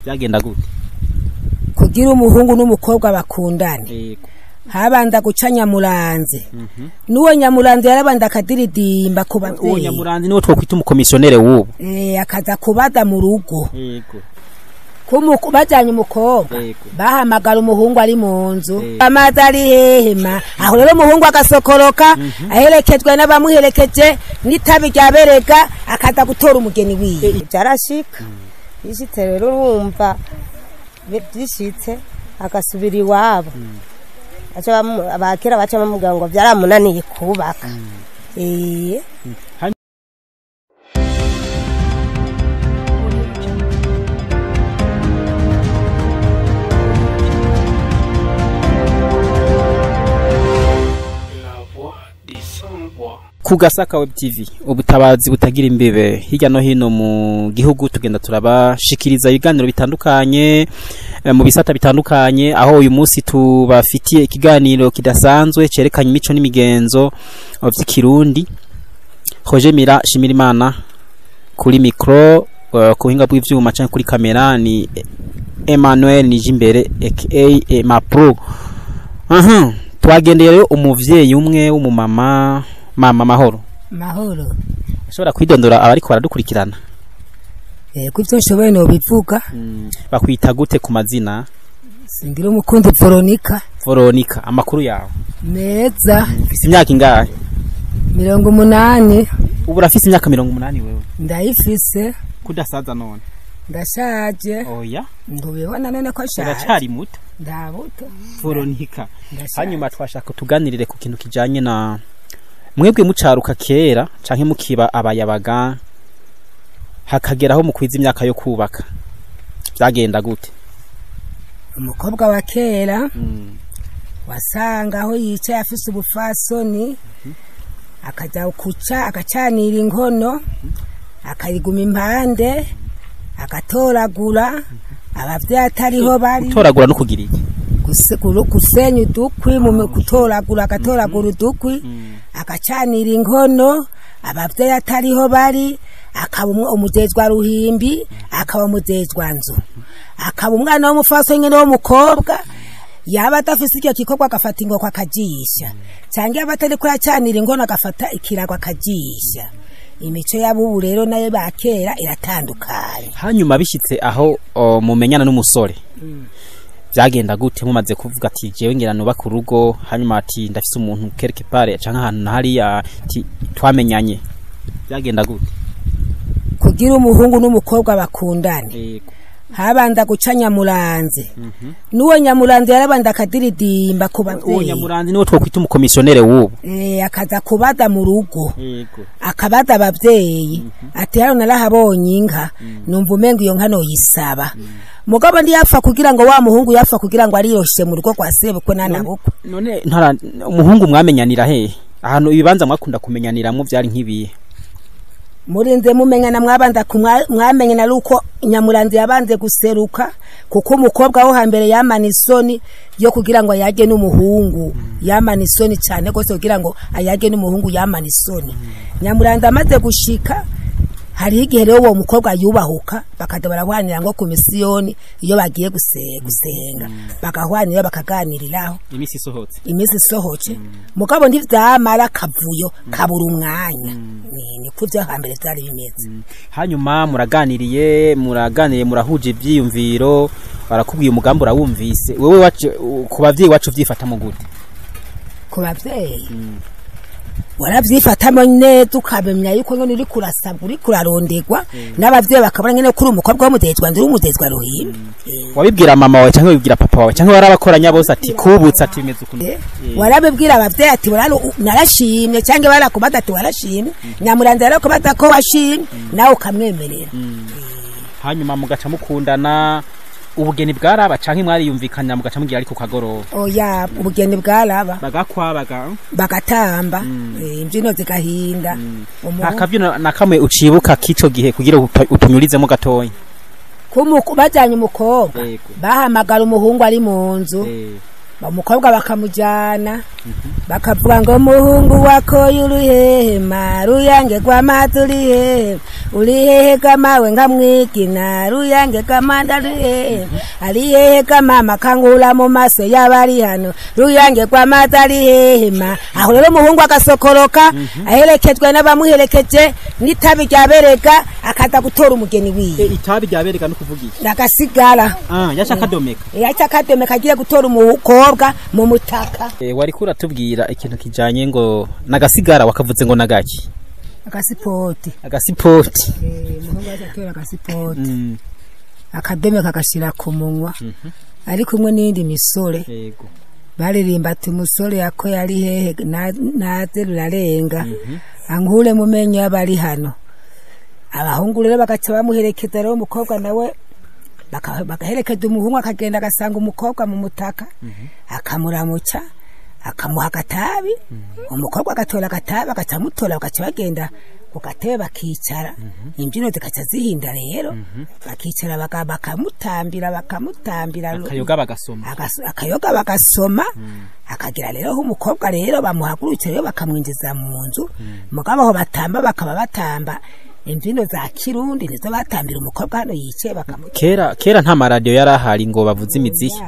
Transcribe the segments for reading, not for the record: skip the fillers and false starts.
Byagenda gute kugira umuhungu n'umukobwa bakundane? Yego. Habanza guca nyamuranze, n'uwo nyamuranze yarabanda akadiridimba ku Uwo bavyeyi. Nyamuranzi niwo twokwita umukomisiyonere w'ubu. Akaza kubaza mu rugo. Yego. Bajanye umukobwa, Yego. bahamagara umuhungu ari mu nzu. Yego. Amazi ari hehema aho rero umuhungu agasokoroka aherekejwe n'abamuherekeje n'itabi rya berega, akaza gutora umugeni wiwe. Byarashika, bishitse rero urumva bishitse agasubira iwabo. Baca abakera baca bamubwira ngo byaramunaniye kubaka. La voix des sans-voix. Ku Gasaka Web TV, ubutabazi butagira imbibe hirya no hino mu gihugu, tugenda turabashikiriza ibiganiro bitandukanye mu bisata bitandukanye, aho uyu munsi tubafitiye ikiganiro kidasanzwe cerekanye imico n'imigenzo vy'ikirundi. Roger Mira Shimirimana kuri micro, ku buhinga bw'ivyuma canke kuri kamera ni Emmanuel Nijimbere aka Emma Pro. Aha twagendeye rero umuvyeyi umwe w'umumama. Mama, mahoro? Mahoro. Ashobora kwidondora abariko baradukurikirana? Ko ivyo nshoboye nobivuga. Bakwita gute ku mazina? Singira umukundi Veronica. Veronica, amakuru yawe? Meza. Ufise imyaka ingahe? 80. Ubu urafise imyaka 80 wewe? Ndayifise. Kudasaza none? Ndashaje. Oya. Ntubibona none ko nshaje? Uracari muto. Ndabuto. Veronica. Ndashaje. Hanyuma twashaka tuganirire ku kintu kijanye na mwebwe mucaruka kera canke mukiba abayabaga, hakageraho mukwiza imyaka yo kubaka, byagenda gute? Umukobwa wa kera wasanga aho yicaye afise ubufasoni, akaja kuca agacanira inkono, akayiguma impande, agatoragura abavyeyi atariho bari. Gutoragura no kugira iki? Gusenya udukwi mu gutoragura, agatoragura udukwi, agacanira inkono abavyeyi atariho bari, akaba umujejwa ruhimbi, akaba umujejwa nzu, akaba umwana w'umufasoni nyene w'umukobwa. Yaba adafise icyo gikorwa, agafata ingoko akajisha, cyangwa yaba atariko yacanira inkono, agafata ikirago akajisha. Imico y'abubu rero nayo bakera iratandukanye. Hanyuma bishitse aho mumenyana n'umusore, byagenda gute mumaze kuvuga ati jewe ngira nubaka urugo, hanyuma ati ndafise umuntu quelque part canke ahantu na hariya, ati twamenyanye, byagenda gute? Kugira umuhungu n'umukobwa bakundane, Yego. habanza guca nyamuranze, n'uwo nyamuranze yarabanda akadiridimba ku Uwo bavyeyi. Nyamuranzi niwo twokwita umukomisiyonere w'ubu. Akaza kubaza mu rugo. Yego. Akabaza abavyeyi ati hano narahabonye inka, numva umenga iyo nka noyisaba. Mugabo ntiyapfa kugira ngo wa muhungu yapfa kugira ngo ariroshe mu rugo kwa sebukwe nanabukwe. None ntara umuhungu mwamenyanira hehe? Ahantu ibibanza mwakunda kumenyaniramwo vyari nk'ibihe? Murinze mumenyana, mwabanza mwamenyana ari uko nyamuranzi yabanze guseruka, kuko umukobwa wo hambere yamana isoni yo kugira ngo ayage n'umuhungu, yamana isoni cyane rwose kugira ngo ayage n'umuhungu, yamana isoni. Nyamuranzi amaze gushika, hariho igihe rero uwo mukobwa yubahuka, bakaza barahwanira ngo ku misiyoni iyo bagiye gusenga, bagahwanira bakaganiriraho. Imisi isohotse. Iminsi isohoce. Mugabo ntivyamara akavuyo kabura umwanya. Niko ivyo hambere vyari bimeze. Hanyuma muraganiriye, murahuje ivyiyumviro, barakubwiye umugambi, urawumvise. Wewe wacu ku bavyeyi wacu vyifatamo gute? Ku bavyeyi warabyifatamo neza, ukamenya yuko nyene uriko urasabwa, uriko urarondegwa n'abavyeyi, bakabona nyene ko uri umukobwa w'umudezwa ndi umudezwa ruhimbi. Wabibwira mama wawe canke wabibwira papa wawe canke warabakoranya bose ati kubutse, ati bimeze ukuntu? Warabibwira abavyeyi ati narashimye, cyangwa barakubaza ati warashimye, nyamuranzi yarakubaza ko washimye, nawe ukamwemerera. Hanyuma mugaca mukundana, ubugeni bwaraba canke mwariyumvikana mugaca mugira ariko kagoroba? Oya, ubugeni bwaraba. Bagakwa baga Bagatamba, imbyino zigahinda. Nta kavyino na kamwe ucibuka k'ico gihe kugira utunyurizemo gatoya? Bajanye umukobwa, Yego. bahamagara umuhungu ari mu nzu. Umukobwa bakamujyana bakavuga ngo muhungu wako y'uruhema ruyange rw'amazi uri hehe uri hehe kamawe nkamwigina ruyange kamanda uri hehe ari hehe kamama kankura mu maso y'abari hano ruyange rw'amazi ari hehe ma. Aho rero umuhungu agasokoroka aherekejwe n'abamuherekeje n'itabi rya berega akaza gutora umugeni wiwe. Itabi rya berega no kuvuga iki? Nagasigara. Yaca akadomeka. Yaca akadomeka agiye gutora umukobwa mu mutaka. Wari kuratubwira ikintu kijanye ngo nagasigara wakavuze ngo nagaki? Agasipoti. Agasipoti. Umuhungu aza gutora agasipoti. Akadomeka agashira ku munwa. Ari kumwe n'indi misore. Yego. Baririmba ati umusore yako yari hehe naze rurarenga. Ankure mu menyo y'abari hano. Abahungu rero bagaca bamuherekeza rero umukobwa nawe bagaherekeza umuhungu akagenda agasanga umukobwa mu mutaka akamuramuca akamuha agatabi umukobwa agatora agatabi agaca amutora bagaca bagenda ku gatebe bakicara imbyino zigaca zihinda rero bakicara bakamutambira akayoga bagasoma akayoga bagasoma akagira rero umukobwa rero bamuhagurutse rero bakamwinjiza mu nzu mugabo aho batamba bakaba batamba imbyino za kirundi nizo batambira umukobwa hano yicaye bakamu. Kera nta maradiyo yarahari ngo bavuze imiziki.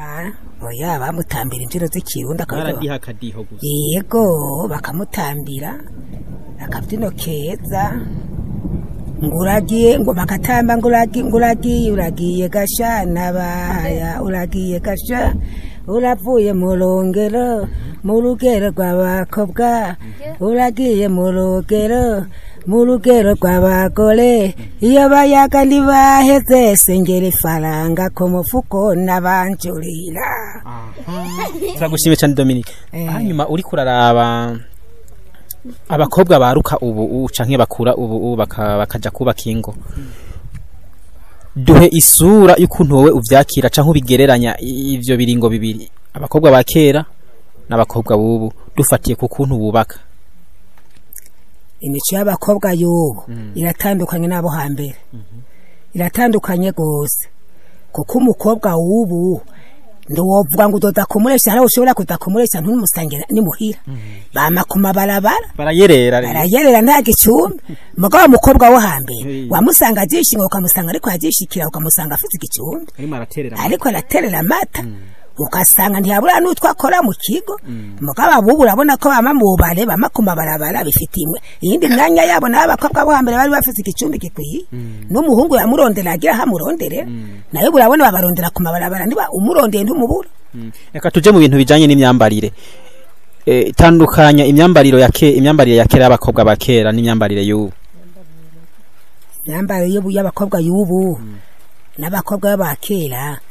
Oya bamutambira imbyino z'ikirundi akadiha akadiho gusa. Yego bakamutambira akabyino keza nguragiye ngo bakatamba nguragiye uragiye gasha nabaya uragiye gasha uravuye mu rongero mu rugero rw'abakobwa uragiye mu rugero mu rugero rw'abagore iyo bayaga ntibaheze sengera ifaranga ku mufuko n'abanjurira. Turagushimiye cyane Dominique. Hanyuma uri kuraraba abakobwa baruka ubu canke bakura ubu bakaja kubaka ingo, duhe isura y'ukuntu wowe uvyakira canke ubigereranya ivyo biringo bibiri, abakobwa ba kera n'abakobwa bubu, dufatiye ku kuntu bubaka. Imico y'abakobwa y'ubu iratandukanye n'abo hambere, iratandukanye gose, kuko umukobwa w'ubu ndowovuga ngo udoda kumuresha hari ushobora kudakomuresha ntumusangira nimuhira bama kumabarabara barayerera nta gicumbi. Mugabo umukobwa wo hambere wamusanga ajishinga ukamusanga ariko ajishikira ukamusanga afite igicumbi ariko araterera amata ukasanga ntiyabura n'utwo akora mu kigo. Mugabo abubu urabona ko bama mu bare bama kumabarabara bifite imwe iyindi myanya yabo n'abakobwa bo hambere bari bafite igicumbi gikwiye n'umuhungu yamurondera agira hamurondere nayo burabona babarondera kumabarabara niba umurondeye ntumubura. Reka tuje mu bintu bijanye n'imyambarire. Itandukanya imyambarire ya imyambarire ya kera y'abakobwa ba kera n'imyambarire y'ubu. Imyambarire y'abakobwa y'ubu n'abakobwa ba kera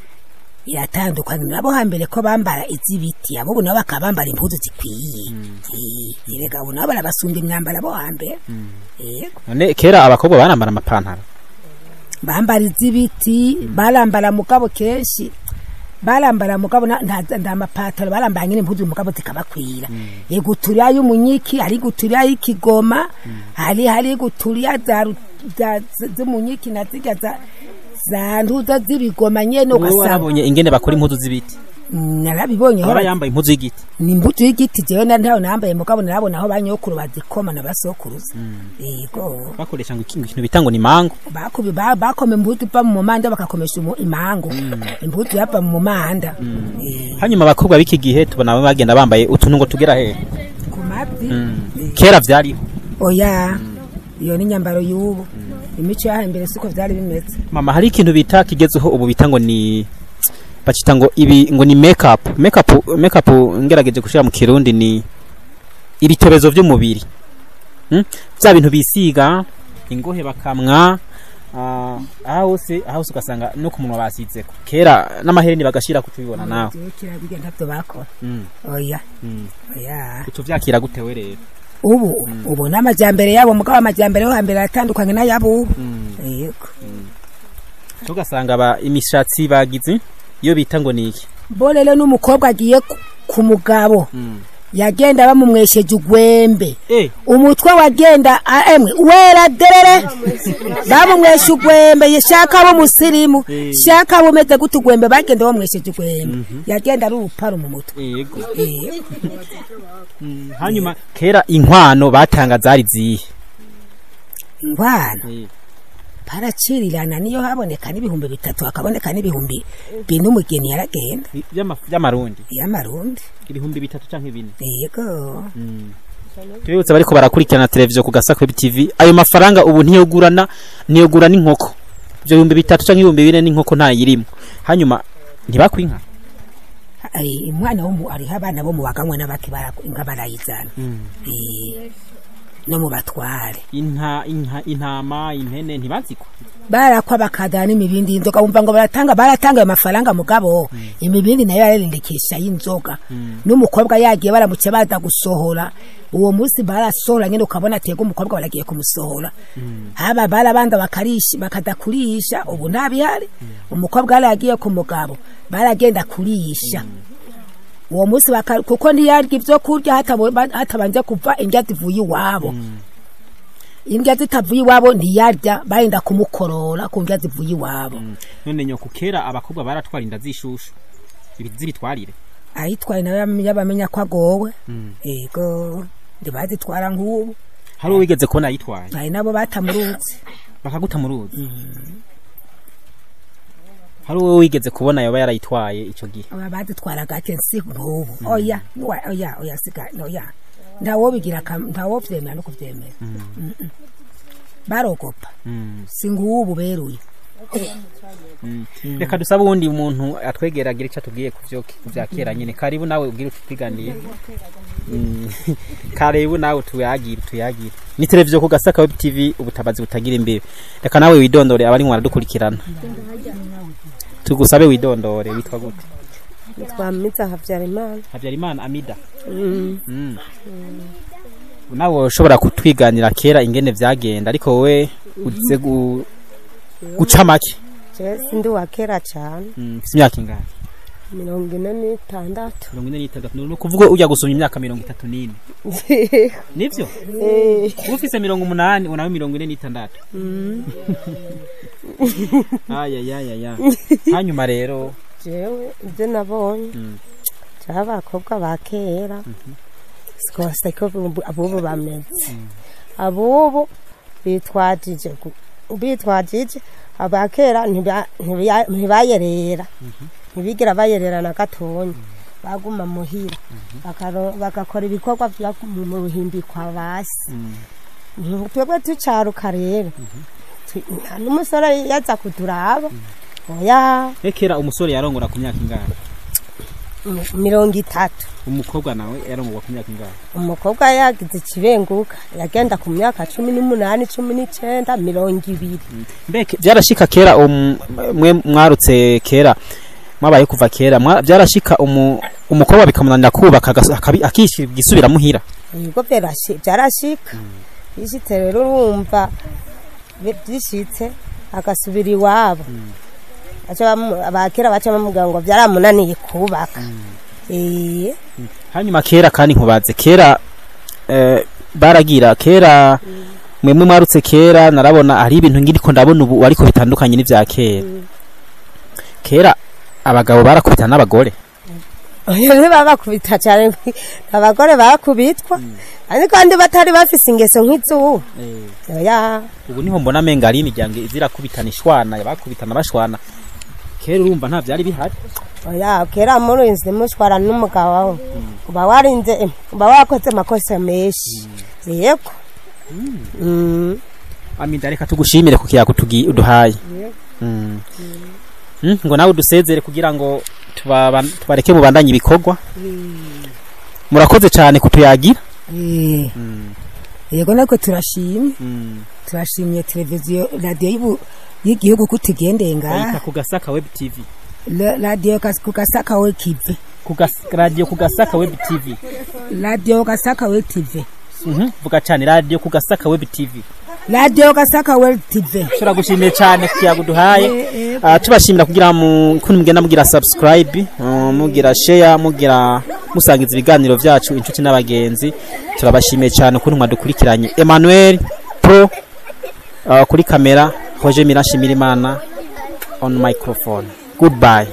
iratandukanye. Nabo hambere ko bambara izibiti abo nabo bakabambara impuzu zikwiye. Erega abo nabo barabasumba imyambara bo hambere. Yego. None kera abakobwa barambara amapantaro bambara izibiti barambara mugabo kenshi barambara mugabo nta amapantaro barambara nyine impuzu mugabo zikabakwira. Iguturiya y'umunyiki ari guturiya y'ikigoma hari guturiya za z'umunyiki na zirya za ntuza z'ibigoma nyene ugasanga warabonye ingene bakora impuzu z'ibiti. Narabibonye aho yambaye impuzu y'igiti ni impuzu y'igiti jewe ntaho nambaye mugabo narabona aho banyokuru bazikoma nabasokuruza. Yego bakoresha ngo ikintu bitango ni mango bakome impuzu pa mu manda bakakomesha imango impuzu yapa mu manda. Hanyuma abakobwa b'iki gihe tubona bagenda bambaye utuntu ngo tugera he ku mavi. Kera vyariho oya iyo ni nyambaro y'ubu imico yahembere siko vyari bimeze. Mama hari ikintu bita kigezeho ubu bita ngo ni bacita ngo ibi ngo ni makeup ngerageje gushira mu kirundi ni ibitobezo by'umubiri. Bya bintu bisiga ingohe bakamwa aho se ugasanga no kumunwa basizeko. Kera n'amahereni bagashira kutubibona nawe. Kera bijya ntavyo bakora. Oya. Oya. Utuvyakira gutewe rero? Ubu ubu n'amajyambere yabo mugabo amajyambere yo hambere atandukanye n'ayabo. Yego. Tugasanga ba imishatsi bagize iyo bita ngo niki. Bo rero n'umukobwa agiye ku mugabo Yagenda bamumwesheje ugwembe. Umutwe wagenda emwe wera derere. Bamumweshe ugwembe yeshaka bo musirimu, shaka bomeze gutugwembe bagenda bamwesheje ugwembe. Yagenda ari uruparo mu mutwe. Yego. Hanyuma kera inkwano batanga zari zihe? Inkwano paracirirana niyo haboneka n'ibihumbi 3 hakaboneka n'ibihumbi 4 umugeni yaragenda by'amarundi y'amarundi ibihumbi 3 canke 4. Yego. Tubibutsa bariko barakurikirana televiziyo ku Gasaka Web TV, ayo mafaranga ubu ntiyogurana ntiyogura n'inkoko. Ibyo bihumbi 3 canke ibihumbi 4 n'inkoko ntayirimo. Hanyuma ntibakwinka. Ai umwana wo ari abana bo mu baganwa n'abaki inka barayizana. No mu batware inka inka intama impene ntibazikwa barakwa bakadana imibindi y'inzoga wumva ngo baratanga ayo mafaranga mugabo imibindi nayo yararindikisha y'inzoga. N'umukobwa yagiye baramuce baza gusohora uwo munsi barasohora nyine ukabona atego umukobwa baragiye kumusohora. Haba barabanda bakarisha bakadakurisha ubu ntabihari. Umukobwa yaragiye ku mugabo baragenda kurisha uwo munsi kuko ntiyarya ibyo kurya hatabanje kuva indya zivuye iwabo. Indya zitavuye iwabo ntiyarya, barenda kumukorora ku ndya zivuye iwabo. None nyoko kera abakobwa baratwara inda zishushu zibitwarire ayitwaye nawe yabamenya ko agowe. Yego ndibazitwara nk'ubu. Hari uwigeze kubona ayitwaye? Hari nabo batamurutse bakaguta mu ruzi. Hari uwo wigeze kubona yoba yarayitwaye ico gihe? Aba badutwara gake nsi nk'ubu. Oya oya oya siga oya ntawo bigira ntawo vyemera no kuvyemera. Barogopa si nk'ubu beruye. Reka dusabe uwundi muntu atwegeragira ico atubwiye kuvyo vya kera nyene. Karibu nawe ubwire utwiganiye. Karibu nawe tuyagire tuyagire. Ni televiziyo ku Gasaka Web TV ubutabazi butagira imbibe. Reka nawe widondore abari mwaradukurikirana. Tugusabe widondore witwa gute? Nitwa Amida Habyarimana. Habyarimana Amida. Nawe ushobora kutwiganira kera ingene vyagenda ariko wowe uze guca make. Je sindi wa kera cyane. Ufite imyaka ingahe? 46. 46. No kuvuga ujya gusoma imyaka 34. Nivyo? Ufise 80 unawe 46. Aya. Hanyuma rero jewe ibyo nabonye cy'abakobwa ba kera sikose ko abubu bameze. Abubu bitwajije abakera ntibayerera. Ntibigira bayerera na gatonya. Baguma muhira bagakora ibikorwa bya mu ruhimbi kwa basi. Twebwe tucaruka rero n'umusore yaza kuturaba. Oya ekera umusore yarongora ku myaka ingahe? 30. Umukobwa nawe yarongorwa ku myaka ingahe? Umukobwa yagize ikibenguka yagenda ku myaka 18, 19, 20. Mbeke byarashika kera mwe mwarutse kera mwabaye kuva kera byarashika umukobwa bikamunanira kubaka akisubira muhira. Yego byarashika. Bishitse rero urumva byishitse agasubira iwabo. Abakera baca bamubwira ngo byaramunaniye kubaka. Hanyuma kera kandi nkubaze kera baragira kera mwemwe mwarutse kera narabona ari ibintu ngiriko ndabona ubu ariko bitandukanye n'ivya kera. Kera abagabo barakubita n'abagore. Oya babakubita cyane abagore bakubitwa ariko kandi batari bafise ingeso nk'izubu. Oya ubu niho mbona menga ari imiryango izirakubitana ishwana bakubitana bashwana. Kera urumva nta byari bihari. Oya kera murinze mushwara n'umugabo wawe uba warinze uba wakoze amakosa menshi. Yego. Amida reka tugushimire ku kiyago uduhaye. Ngo nawe udusezere kugira ngo tubareke mubandanye ibikorwa. Murakoze cyane kutuyagira. Yego nako turashimye. Turashimye televiziyo radio y'igihugu kutugendeye ngaha ku Gasaka Web TV. Radio ku Gasaka Web TV. Radio ku Gasaka Web TV. Radio Gasaka Web TV. Vuga cyane radio ku Gasaka Web TV. Radio Gasaka Web TV. Turagushimiye cyane kuyaguduhaye. Tubashimira kugira mu kuntu mugenda mugira subscribe, mugira share, mugira Musangiza ibiganiro byacu inshuti n'abagenzi. Turabashimiye cyane ukuntu mwadukurikiranye. Emmanuel Pro kuri kamera, Roger Mirashimirimana on microphone. Goodbye.